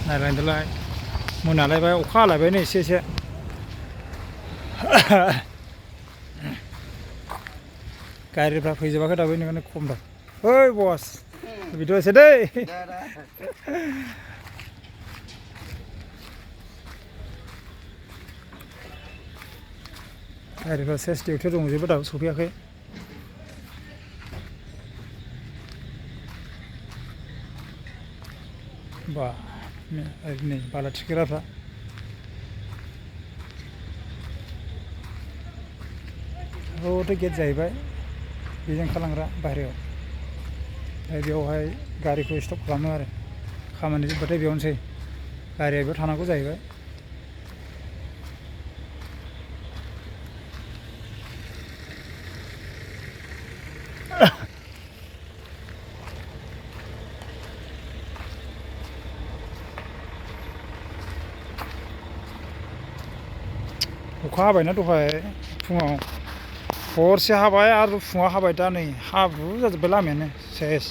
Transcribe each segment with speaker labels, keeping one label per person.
Speaker 1: नायलांदोलाय मोनालायबाय अखा हालायबाय नै एसे गारिफ्रा फैजोबाखै दाबो बेनिखायनो खम दं। ओइ बस बिथ' एसे दै गारिफ्रा सेस डिउटियाव दंजोबो दाबो सफैयाखै। बा नै बाला थिखोग्राफ्रा औथ' गेट जाहैबाय बेजों ओंखारलांग्रा बाहेरायाव। ओमफ्राय बेयावहाय गारिखौ स्टप खालामो आरो खामानि जोबबाथाय बेयावनोसै गारिया बेयाव थानांगौ जाहैबाय। अखा हाबायना दहाय फुङाव हरसे हाबाय आरो फुङाव हाबाय दा नै हाब्रु जाजोब्बाय लामायानो सेस।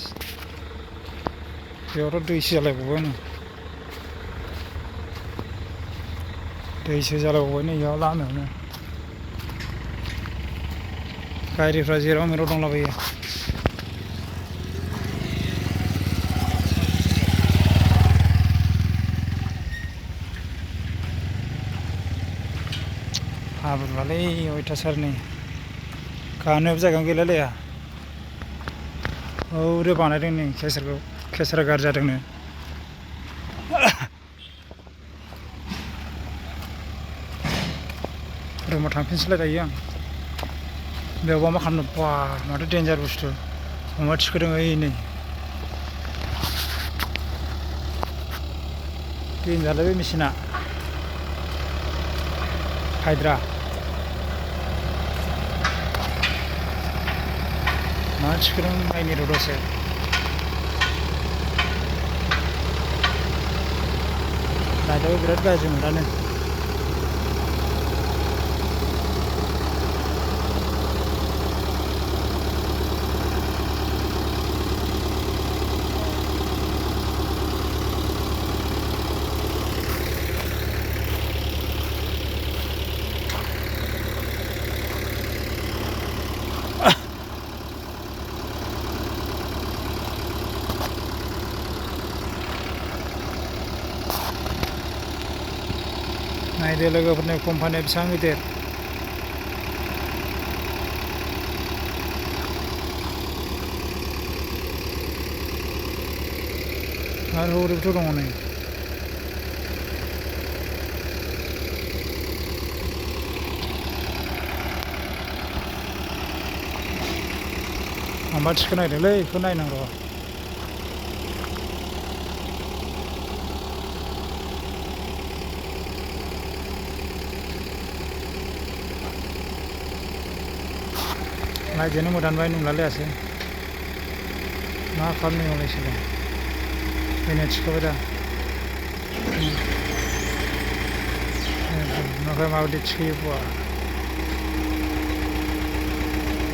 Speaker 1: बेयावथ' दैसो जालायबावबाय नै नै इयाव लामायावनो गारिफ्रा जेराव मेराव दंलाबायो। हाब्रुआलै अयथासार नै गानोबो जायगायावनो गैलायलाया। औरे बानायदों नै केसारा गाज्रि जादोंनो। रुमाव थांफिनसैलाय दायो आं। बेयावबा मा खालामनो बा माथो देन्जार बुस्थु अमा थिखोदों ओइ नै देन्जारलै बे मेचिना हायद्रा मा थिखोदों नायनि र' दसे। नायदावो बिराद गाज्रि मोनदानो। नायदो लोगोफोरनि कम्पानिया बेसेबां गिदिर। आरो हरैबोथ' दङ नै माबा थिखो नायदोंलै बेखौ नायनांगौ। नायजोनो मोदानबाय नुलायलायासै मा खालामनो मालायसोलाय बेनो थिखोबाय दा ओमफ्राय माबायदि थिखोयो बा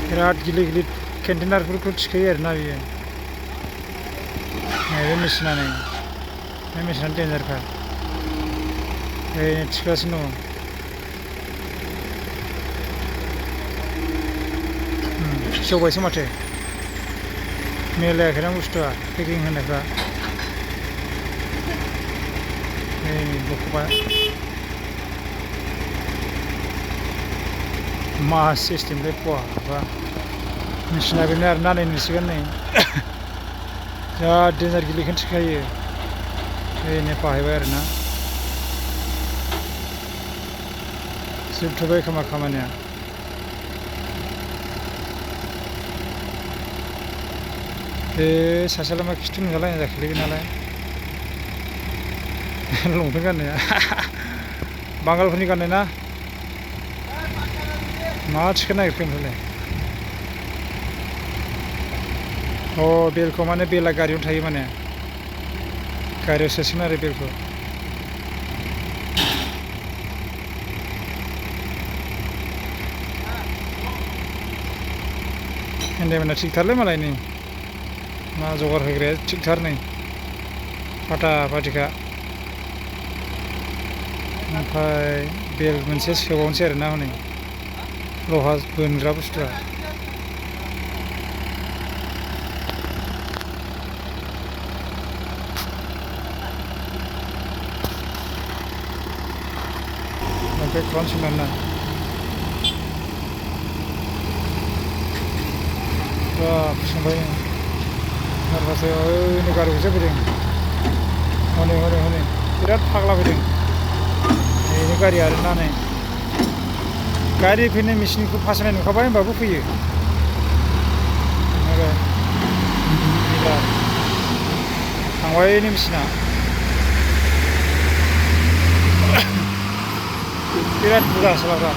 Speaker 1: बिराद गिलिर गिलिर कन्टेनारफोरखौ थिखोयो आरोना बियो। बे मेचिना नै बे मेचिनानो देन्जारखा ओरैनो थिखोगासिनो दङ। सेवबायसो माथो मिलायाखैना बुस्थुआ पेकिं होनायफ्रा नै बख'बाय मा सिस्टेमलै बा मेचिना बेनो आरो ना नै नुसिगोन नै जा देन्जार गिलिरखौनो थिखायो ओरैनो बाहायबाय आरो ना जोबथ'बाय खोमा खामानिया। बे सासेयालाय मा खिथु नुजालायनाय जाखोलै बेनालाय लंपेन्ट गाननाया बांगालफोरनि गाननाय ना मा थिखोनो नागिरखो ओमफ्रायलाय। अ बेलखौ माने बेला गारियावनो थायो माने गारियाव सोसिगोन आरो बेलखौ। हेन्देमेना थिगथारलै मालाय नै मा जगार होग्राया थिगथार नै फाटा फाटिखा। ओमफ्राय बेल मोनसे सोबावनोसै आरोना हनै लहा बोनग्रा बुस्थुआ बेक खालामसिगोन आरोना फुसंबाय नारबासो ओइनै गारिखौसो फैदों हनै हनै हनै बिराद फाग्ला फैदों बेनि गारि आरोना नै गारि फैनाय मेचिनखौ फासयनाय नुखाबाय होनबाबो फैयो गैला थांबाय नै मेचिना बिराद बुरजा सालाफ्रा